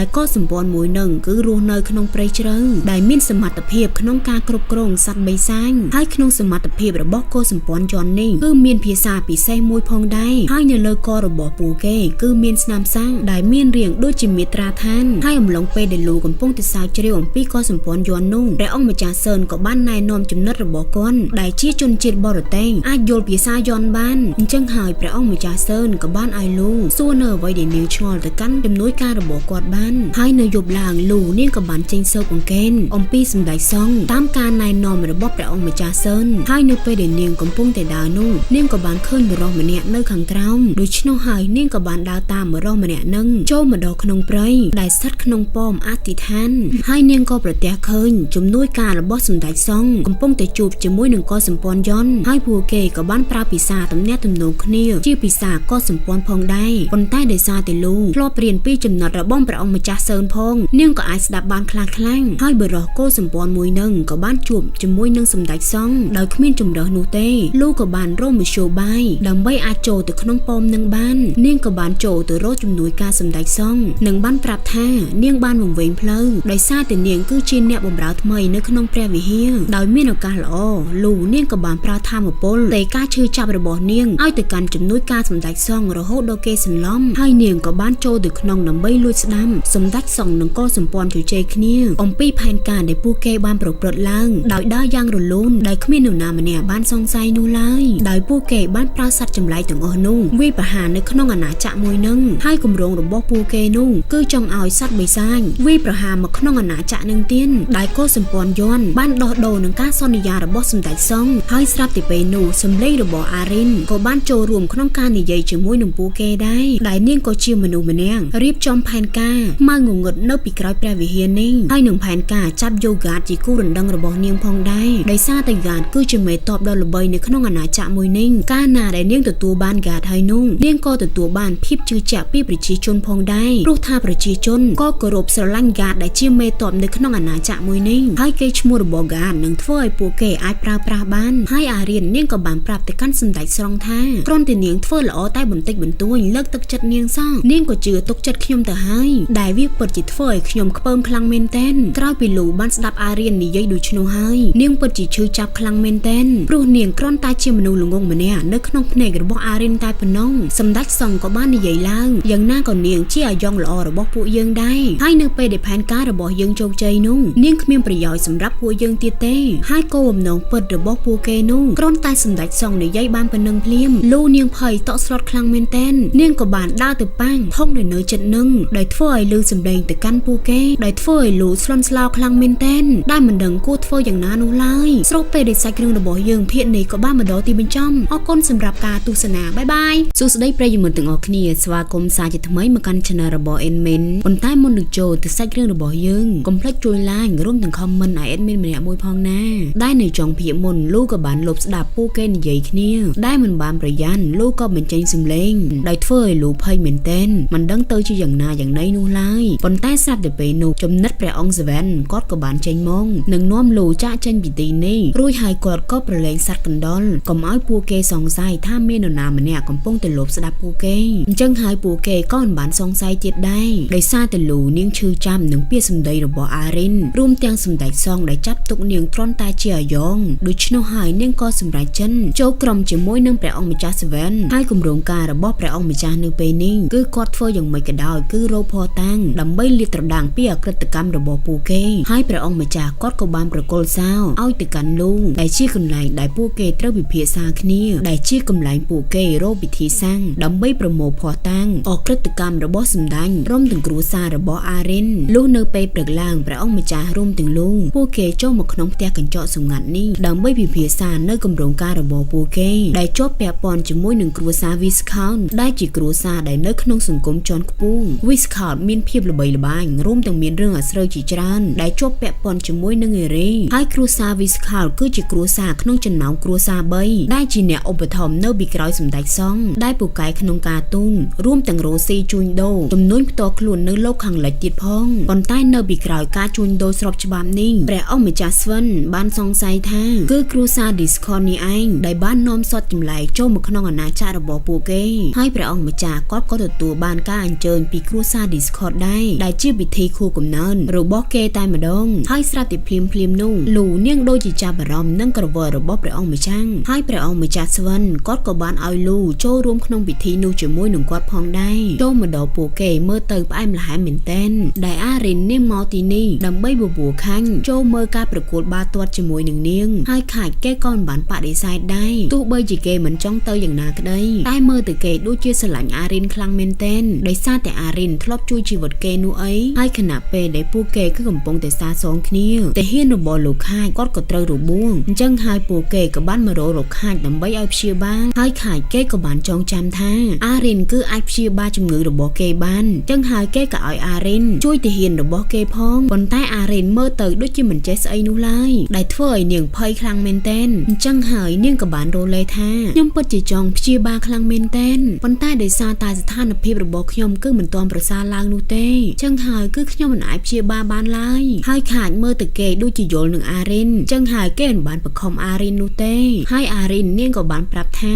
ដែលកុលសម្ព័ន្ធមួយនឹងគឺរស់នៅក្នុងព្រៃជ្រៅដែលមានសមត្ថភាពក្នុងការគ្រប់គ្រងសត្វបិសាចហើយក្នុងសមត្ថភាពរបស់កុលសម្ព័ន្ធយន្តនេះគឺមានភាសាពិសេសមួយផងដែរហើយនៅលើករបស់ពួកគេគឺមានស្នាមសាំងដែលមានរាងដូចជាមាត្រាដ្ឋានហើយអំឡុងពេលដែលលូកំពុងតែស្រាវជ្រាវអំពីកុលសម្ព័ន្ធយន្តនោះព្រះអង្គម្ចាស់សឿនក៏បានណែនាំចំណិតរបស់គាត់ដែលជាជនជាតិបរទេសអាចយល់ភាសាយន្តបានអញ្ចឹងហើយព្រះអង្គម្ចាស់សឿនក៏បានឲ្យលូសួរនៅអ្វីដែលនាងឆ្ងល់ទៅកាន់ជំនួយការរបស់គាត់បានហើយនៅយប់ឡើងលូនាងក៏បានចេញស៊ើបអង្កេតអំពីសម្ដេចសង្ឃតាមការណែនាំរបស់ព្រះអង្គម្ចាស់សឿនហើយនៅពេលដែលនាងកំពុងតែដើរនោះនាងក៏បានឃើញបុរសម្នាក់នៅខាងក្រោមដូច្នោះហើយនាងក៏បានដើរតាមបុរសម្នាក់នឹងចូលមកដល់ក្នុងព្រៃដែលស្ថិតក្នុងប៉មអធិដ្ឋានហើយនាងក៏ប្រទះឃើញជំនួយការរបស់សម្ដេចសង្ឃកំពុងតែជួបជាមួយនឹងកុលសម្ព័ន្ធយន្តហើយពួកគេក៏បានប្រើភាសាទំនាក់ទំនងគ្នាជាភាសាកុលសម្ព័ន្ធផងដែរប៉ុន្តែដោយសារតែលូធ្លាប់រៀនពីចំណត់របស់ព្រះអង្គម្ចាស់សឿនផងនាងក៏អាចស្ដាប់បានខ្លះខ្លាំងហើយបុរសកុលសម្ព័ន្ធមួយនឹងក៏បានជួបជាមួយនឹងសម្ដេចសង្ឃដោយគ្មានជំរើសនោះទេលូក៏បានរកមធ្យោបាយដើម្បីអាចចូលទៅក្នុងប៉មនឹងបាននាងក៏បានចូលទៅរកជំនួយការសម្ដេចសង្ឃនិងបានប្រាប់ថានាងបានវង្វេងផ្លូវដោយសារតែនាងគឺជាអ្នកបម្រើថ្មីនៅក្នុងព្រះវិហារដោយមានឱកាសល្អលូនាងក៏បានប្រើធម៌ពលតែការឈឺចាប់របស់នាងឲ្យទៅកាន់ជំនួយការសម្ដេចសង្ឃរហូតដល់គេសន្លំហើយនាងក៏បានចូលទៅក្នុងដើម្បីលួចស្ដាំសម្ដេចសង្ឃនិងកុលសម្ព័ន្ធជជែកគ្នាអំពីផែនការដែលពួកគេបានប្រព្រឹត្តឡើងដោយដើរយ៉ាងរលូនដោយគ្មាននរណាម្នាក់បានសង្ស័យនោះឡើយដោយពួកគេបានប្រើសត្វចម្លែកទាំងអស់នោះវាយប្រហារនៅក្នុងអាណាចក្រមួយនឹងហើយគម្រោងរបស់ពួកគេនោះគឺចង់ឲ្យសត្វបិសាចវាយប្រហារមកក្នុងអាណាចក្រនឹងទៀតដោយកុលសម្ព័ន្ធយន្តបានដោះដូរនឹងការសន្យារបស់សម្ដេចសង្ឃហើយស្រាប់តែពេលនោះសម្លេងរបស់អារិនក៏បានចូលរួមក្នុងការនិយាយជាមួយនឹងពួកគេដែរដែលនាងក៏ជាមនុស្សម្នាក់រៀបចំផែនការខ្មៅងងឹតនៅពីក្រោយព្រះវិហារនេះហើយនឹងផែនការចាប់យកហ្គាតជាគូរណ្ដឹងរបស់នាងផងដែរដោយសារតែហ្គាតគឺជាមេតបដ៏ល្បីនៅក្នុងអាណាចក្រមួយនេះកាលណាដែលនាងទទួលបានហ្គាតហើយនោះនាងក៏ទទួលបានភាពជឿជាក់ពីប្រជាជនផងដែរព្រោះថាប្រជាជនក៏គោរពស្រឡាញ់ហ្គាតដែលជាមេតបនៅក្នុងអាណាចក្រមួយនេះហើយគេឈ្មោះរបស់ហ្គាតនឹងធ្វើឲ្យពួកគេអាចប្រើប្រាស់បានហើយអារៀននាងក៏បានប្រាប់ទៅកាន់សម្ដេចស្រង់ថាគ្រាន់តែនាងធ្វើល្អតែបន្តិចបន្តួចលើកទឹកចិត្តនាងសោះនាងក៏ជឿទុកចិត្តខ្ញុំទៅហើយដែលវាពិតជាធ្វើឲ្យខ្ញុំខ្ពើមខ្លាំងមែនទែនក្រោយពីលូបានស្ដាប់អារៀននិយាយដូច្នោះហើយនាងពិតជាឈឺចាប់ខ្លាំងមែនទែនព្រោះនាងគ្រាន់តែជាមនុស្សល្ងងម្នាក់នៅក្នុងភ្នែករបស់អារៀនតែប៉ុណ្ណោះសម្ដេចសង្ឃក៏បាននិយាយឡើងយ៉ាងណាក៏នាងជាអាយ៉ងល្អរបស់ពួកយើងដែរហើយនៅពេលដែលផែនការរបស់យើងជោគជ័យនោះនាងគ្មានប្រយោជន៍សម្រាប់ពួកយើងទៀតទេហើយគោលបំណងពិតរបស់ពួកគេនោះគ្រាន់តែសម្ដេចសង្ឃនិយាយបានប៉ុណ្ណឹងភ្លាមលូនាងភ័យតក់ស្លុតខ្លាំងមែនទែននាងក៏បានដើរទៅប៉ាំងធំនៅចិត្តនឹងដោយធ្វើឲ្យលឺសម្លេងទៅកាន់ពួកគេដោយធ្វើឲ្យលូស្លន់ស្លោខ្លាំងមែនទែនដែលមិនដឹងគួរធ្វើយ៉ាងណានោះឡើយស្រុកពេលដែលសាច់គ្រឿងរបស់យើងភាគនេះក៏បានមកដល់ទីបញ្ចប់អរគុណសម្រាប់ការទស្សនាបាយបាយសួស្តីប្រិយមិត្តទាំងអស់គ្នាស្វាគមន៍សាជាថ្មីមកកាន់ Channel របស់ Admin ប៉ុន្តែមុននឹងចូលទៅសាច់រឿងរបស់យើងកុំភ្លេចជួយ Like រួមទាំង Comment ឲ្យ Admin ម្នាក់មួយផងណាដែលនៅចុងភាគមុនលូក៏បានលបស្ដាប់ពួកគេនិយាយគ្នាដែលមិនបានប្រយ័ត្នលូក៏បញ្ចេញសំឡេងដោយធ្វើឲ្យលូភ័យមែនទែនមិនដឹងទៅជាយ៉ាងណាយ៉ាងណីនោះឡើយប៉ុន្តែស្រាប់តែពេលនោះចំណិតព្រះអង្គសវែនគាត់ក៏បានចេញមកនិងនាំលូចាក់ចេញពីទីនេះរួចហើយគាត់ក៏ប្រឡែងសត្វកណ្ដុរកុំឲ្យពួកគេសង្ស័យថាមាននរណាម្នាក់កំពុងតែលបស្ដាប់ពួកគេអញ្ចឹងហើយពួកគេក៏មិនបានសង្ស័យទៀតដែរដោយសារតែលូនាងឈឺចាំនឹងពាក្យសម្ដីរបស់អារិនរួមទាំងសម្ដេចសង្ឃដែលចាប់ទុកនាងទ្រាំតែជាអាយ៉ងដូច្នោះហើយនាងក៏សម្រេចចិនចូលក្រុមជាមួយនឹងព្រះអង្គម្ចាស់សវែនហើយគម្រោងការរបស់ព្រះអង្គម្ចាស់នៅពេលនេះគឺគាត់ធ្វើយ៉ាងម៉េចក៏ដោយគឺរកភស្តុតាងដើម្បីលាតត្រដាងពីអក្រិតកម្មរបស់ពួកគេហើយព្រះអង្គម្ចាស់គាត់ក៏បានប្រគល់សោឲ្យទៅកាន់លូដែលជាកន្លែងដែលពួកគេត្រូវពិភាក្សាគ្នាដែលជាកន្លែងពួកគេរកវិធីសាស្ត្រដើម្បីប្រមូលភស្តុតាងអក្រិតកម្មរបស់សម្ដេចរួមទាំងគ្រួសាររបស់អារិនលុះនៅពេលព្រឹកឡើងព្រះអង្គម្ចាស់រួមទាំងលូពួកគេចូលមកក្នុងផ្ទះកញ្ចក់សម្ងាត់នេះដើម្បីពិភាក្សានៅគម្រោងការរបស់ពួកគេដែលជាប់ពាក់ព័ន្ធជាមួយនឹងគ្រួសារ Viscount ដែលជាគ្រួសារដែលនៅក្នុងសង្គមជាន់ខ្ពស់ Viscount មានភាពល្បីល្បាញរួមទាំងមានរឿងអាស្រូវជាច្រើនដែលជាប់ពាក់ព័ន្ធជាមួយនឹងអេរីហើយគ្រួសារ Viscount គឺជាគ្រួសារក្នុងចំណោមគ្រួសារ3ដែលជាអ្នកឧបត្ថម្ភនៅពីក្រោយសម្ដេចសង្ឃដែលពូកែក្នុងការទូនរួមទាំងរ៉ូស៊ីជួញដូរជំនួញផ្ទាល់ខ្លួននៅលោកខាងលិចទៀតផងប៉ុន្តែនៅពីក្រោយការជួញដូរស្របច្បាប់នេះព្រះអង្គម្ចាស់ស្វិនបានសង្ស័យថាគឺគ្រួសារ Discord នេះឯងដែលបាននាំសត្វចម្លែកចូលមកក្នុងអាណាចក្ររបស់ពួកគេហើយព្រះអង្គម្ចាស់គាត់ក៏ទទួលបានការអញ្ជើញពីគ្រួសារ Discord តដែរដែលជាពិធីខួបកំណើតរបស់គេតែម្ដងហើយស្រាប់តែភ្លាមភ្លាមនោះលូនាងដូចជាចាប់អារម្មណ៍នឹងក្រវិលរបស់ព្រះអង្គម្ចាស់ហើយព្រះអង្គម្ចាស់ស្វិនគាត់ក៏បានឲ្យលូចូលរួមក្នុងពិធីនោះជាមួយនឹងគាត់ផងដែរចូលមកដល់ពួកគេមើលទៅផ្អែមល្ហែមមែនទែនដែលអារិននាងមកទីនេះដើម្បីបបួលខាញ់ចូលមើលការប្រកួតបាល់ទាត់ជាមួយនឹងនាងហើយខាច់គេក៏មិនបានបដិសេធដែរទោះបីជាគេមិនចង់ទៅយ៉ាងណាក្តីតែមើលទៅគេដូចជាស្រឡាញ់អារិនខ្លាំងមែនទែនដោយសារតែអារិនធ្លាប់ជួយជីវិតគេនោះអីហើយខណៈពេលដែលពួកគេគឺកំពុងតែសាសងគ្នាតែហ៊ានរបស់លោកខាច់គាត់ក៏ត្រូវរបួសអញ្ចឹងហើយពួកគេក៏បានមករកលោកខាច់ដើម្បីឲ្យព្យាបាលហើយខាច់គេក៏បានចងចាំថាអារិនគឺអាចព្យាបាលជំងឺរបស់គេបានអញ្ចឹងហើយគេក៏ឲ្យអារិនជួយទាហានរបស់គេផងប៉ុន្តែអារិនមើលទៅដូចជាមិនចេះស្អីនោះឡើយដែលធ្វើឲ្យនាងភ័យខ្លាំងមែនទែនអញ្ចឹងហើយនាងក៏បានរលែថាខ្ញុំពិតជាចង់ព្យាបាលខ្លាំងមែនទែនប៉ុន្តែដោយសារតែស្ថានភាពរបស់ខ្ញុំគឺមិនទាន់ប្រសើរឡើងនោះទេអញ្ចឹងហើយគឺខ្ញុំមិនអាចព្យាបាលបានឡើយហើយខាច់មើលទៅគេដូចជាយល់នឹងអារិនអញ្ចឹងហើយគេមិនបានបង្ខំអារិននោះទេហើយអារិននាងក៏បានប្រាប់ថា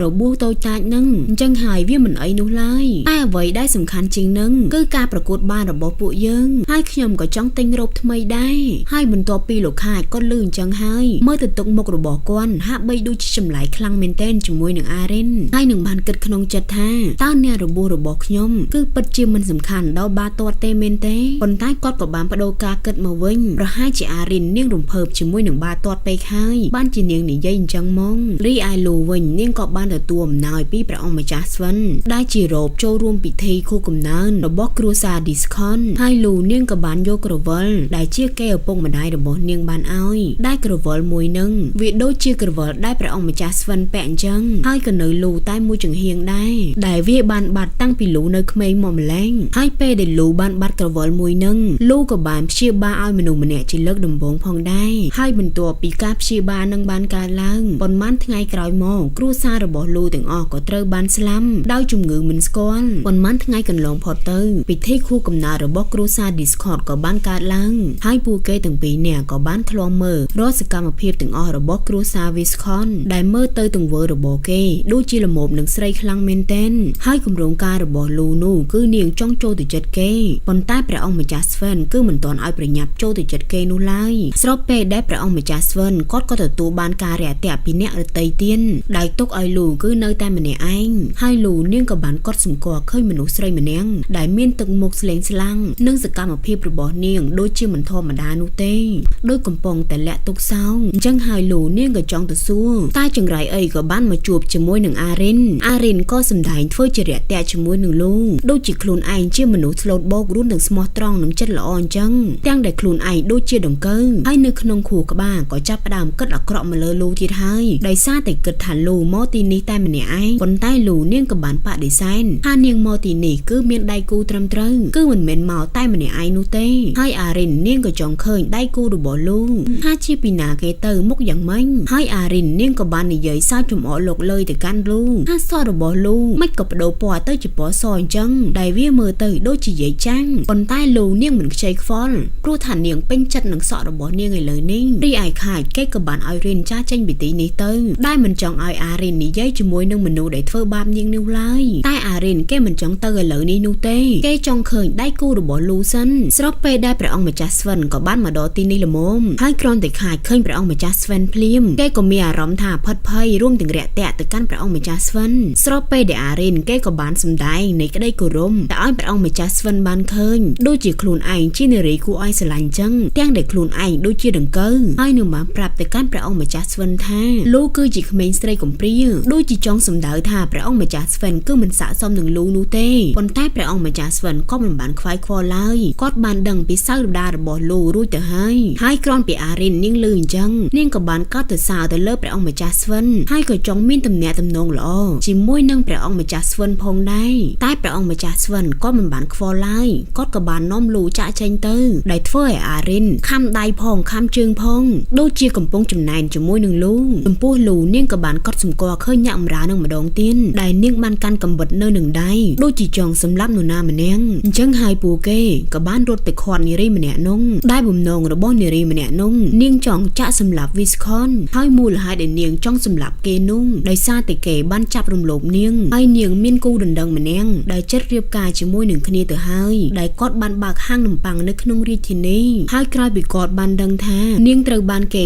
របួសតូចតាចនឹងអញ្ចឹងហើយវាមិនអីនោះឡើយតែអ្វីដែលសំខាន់ជាងនឹងគឺការប្រកួតបានរបស់ពួកយើងហើយខ្ញុំក៏ចង់ទិញរ៉ូបថ្មីដែរហើយបន្ទាប់ពីលោកខាច់គាត់លឺអញ្ចឹងហើយមើលទៅទុកមុខរបស់គាត់ហាក់បីដូចជាចម្លែកខ្លាំងមែនទែនជាមួយនឹងអារិនហើយនឹងបានគិតក្នុងចិត្តថាតើអ្នករបួសរបស់ខ្ញុំគឺពិតជាមិនសំខាន់ដល់បាល់ទាត់ទេមែនទេប៉ុន្តែគាត់ក៏បានបដូរការគិតមកវិញប្រហែលជាអារិននាងរំភើបជាមួយនឹងបាល់ទាត់ពេកហើយបានជានាងនិយាយអញ្ចឹងមករីឯលូវិញនាងក៏បានទទួលអំណោយពីព្រះអង្គម្ចាស់ស្វិនដែលជារ៉ូបចូលរួមពិធីខួបកំណើតរបស់គ្រួសារ Discon ហើយលូនាងក៏បានយកក្រវិលដែលជាគេឪពុកម្ដាយរបស់នាងបានឲ្យដែលក្រវិលមួយនឹងវាដូចជាក្រវិលដែលព្រះអង្គម្ចាស់ស្វិនពាក់អញ្ចឹងហើយក៏នៅលូតែមួយចង្ហៀងដែរដែលវាបានបាត់តាំងពីលូនៅក្មេងមកម្ល៉េះហើយពេលដែលលូបានបាត់ក្រវិលមួយនឹងលូក៏បានព្យាបាលឲ្យមនុស្សម្នាក់ជាលើកដំបូងផងដែរហើយបន្ទាប់ពីការព្យាបាលនឹងបានកើតឡើងប៉ុន្មានថ្ងៃក្រោយមកគ្រួសាររបស់លូទាំងអស់ក៏ត្រូវបានស្លាប់ដោយជំងឺមិនស្គាល់ប៉ុន្មានថ្ងៃកន្លងផុតទៅពិធីខួបកំណើតរបស់គ្រួសារ Discord ក៏បានកើតឡើងហើយពួកគេទាំងពីរនាក់ក៏បានឃ្លាំមើលរាល់សកម្មភាពទាំងអស់របស់គ្រួសារ Viscon ដែលមើលទៅទង្វើរបស់គេដូចជាល្មមនឹងស្រីខ្លាំងមែនទែនហើយគម្រោងការរបស់លូនោះគឺនាងចង់ចូលទៅចិត្តគេប៉ុន្តែព្រះអង្គម្ចាស់ស្វិនគឺមិនទាន់ឲ្យប្រញាប់ចូលទៅចិត្តគេនោះឡើយស្របពេលដែលព្រះអង្គម្ចាស់ស្វិនគាត់ក៏ទទួលបានការរាក់ទាក់ពីអ្នករតីទៀនដោយទុកឲ្យលូគឺនៅតែម្នាក់ឯងហើយលូនាងក៏បានកត់សម្គាល់ឃើញមនុស្សស្រីម្នាក់ដែលមានទឹកមុខស្លេងស្លាំងនិងសកម្មភាពរបស់នាងដូចជាមិនធម្មតានោះទេដោយកំពុងតែលាក់ទុកសោងអញ្ចឹងហើយលូនាងក៏ចង់ទៅសួរតែចង្រៃអីក៏បានមកជួបជាមួយនឹងអារិនអារិនក៏សម្ដែងធ្វើជារាក់ទាក់ជាមួយនឹងលូដូចជាខ្លួនឯងជាមនុស្សស្លូតបោករួមនឹងស្មោះត្រង់និងចិត្តល្អអញ្ចឹងទាំងដែលខ្លួនឯងដូចជាដង្កូវហើយនៅក្នុងខួរក្បាលក៏ចាប់ផ្ដើមគិតអាក្រក់មកលើលូទៀតហើយដោយសារតែគិតថាលូមកទីនេះតែម្នាក់ឯងប៉ុន្តែលូនាងក៏បានបដិសេធថានាងមកទីនេះគឺមានដៃគូត្រឹមត្រូវគឺមិនមែនមកតែម្នាក់ឯងនោះទេហើយអារិននាងក៏ចង់ឃើញដៃគូរបស់លូថាជាពីណាគេទៅមុខយ៉ាងម៉េចហើយអារិននាងក៏បាននិយាយសើចចំអកលោកលើយទៅកាន់លូថាសក់របស់លូមិនក៏បដូរពណ៌ទៅជាពណ៌សអញ្ចឹងដែលវាមើលទៅដូចជាយាយចាំងប៉ុន្តែលូនាងមិនខ្ចីខ្វល់ព្រោះថានាងពេញចិត្តនឹងសក់របស់នាងឥឡូវនេះរីឯខាច់គេក៏បានឲ្យរិនចាចេញពីទីនេះទៅដែលមិនចង់ឲ្យអារិននិយាយជាមួយនឹងមនុស្សដែលធ្វើបាបនាងនោះឡើយតែអារិនគេមិនចង់ទៅឥឡូវនេះនោះទេគេចង់ឃើញដៃគូរបស់លូសិនស្របពេលដែលព្រះអង្គម្ចាស់ស្វិនក៏បានមកដល់ទីនេះល្មមហើយគ្រាន់តែខាច់ឃើញព្រះអង្គម្ចាស់ស្វិនភ្លាមគេក៏មានអារម្មណ៍ថាផិតភ័យរួមទាំងរាក់ទាក់ទៅកាន់ព្រះអង្គម្ចាស់ស្វិនស្របពេលដែលអារិនគេក៏បានសម្ដែងនៃក្តីគោរពទៅឲ្យព្រះអង្គម្ចាស់ស្វិនបានឃើញដូចជាខ្លួនឯងជានារីគួរឲ្យស្រឡាញ់ចឹងទាំងដែលខ្លួនឯងដូចជាដង្កូវហើយនឹងបានប្រាប់ទៅកាន់ព្រះអង្គម្ចាស់ស្វិនថាលូគឺជាក្មេងស្រីកំព្រាដូចជាចង់សម្ដៅថាព្រះអង្គម្ចាស់ស្វិនគឺមិនស័ក្តិសមនឹងលូនោះទេប៉ុន្តែព្រះអង្គម្ចាស់ស្វិនក៏មិនបានខ្វាយខ្វល់ឡើយគាត់បានដឹងពីសៅរដារបស់លូរួចទៅហើយហើយគ្រាន់ពីអារិននាងលឺអញ្ចឹងនាងក៏បានកោតទៅសើទៅលើព្រះអង្គម្ចាស់ស្វិនហើយក៏ចង់មានទំនាក់ទំនងល្អជាមួយនឹងព្រះអង្គម្ចាស់ស្វិនផងដែរតែព្រះអង្គម្ចាស់ស្វិនក៏មិនបានខ្វល់ឡើយគាត់ក៏បាននាំលូចាក់ចេញទៅដែលធ្វើឲ្យអារិនខំដៃផងខំជើងផងដូចជាកំពុងចំណែនជាមួយនឹងលូចំពោះលូនាងក៏បានកត់សម្គាល់ឃើញញាក់អំរានឹងម្ដងទៀតដែលនាងបានកាន់កំបិតនៅនឹងដៃដូចជាចង់សម្លាប់នរណាម្នាក់អញ្ចឹងហើយពួកគេក៏បានរត់ទៅខាត់នារីម្នាក់នោះដែលបំណងរបស់នារីម្នាក់នោះនាងចង់ចាក់សម្លាប់វីស្ខុនហើយមូលហេតុដែលនាងចង់សម្លាប់គេនោះដោយសារតែគេបានចាប់រំលោភនាងហើយនាងមានគូដណ្ដឹងម្នាក់ដែលចិត្តរៀបការជាមួយនឹងគ្នា គ្នាទៅហើយដែលគាត់បានបើកហាងនំប៉័ងនៅក្នុងរាជធានីហើយក្រោយពីគាត់បានដឹងថានាងត្រូវបានគេ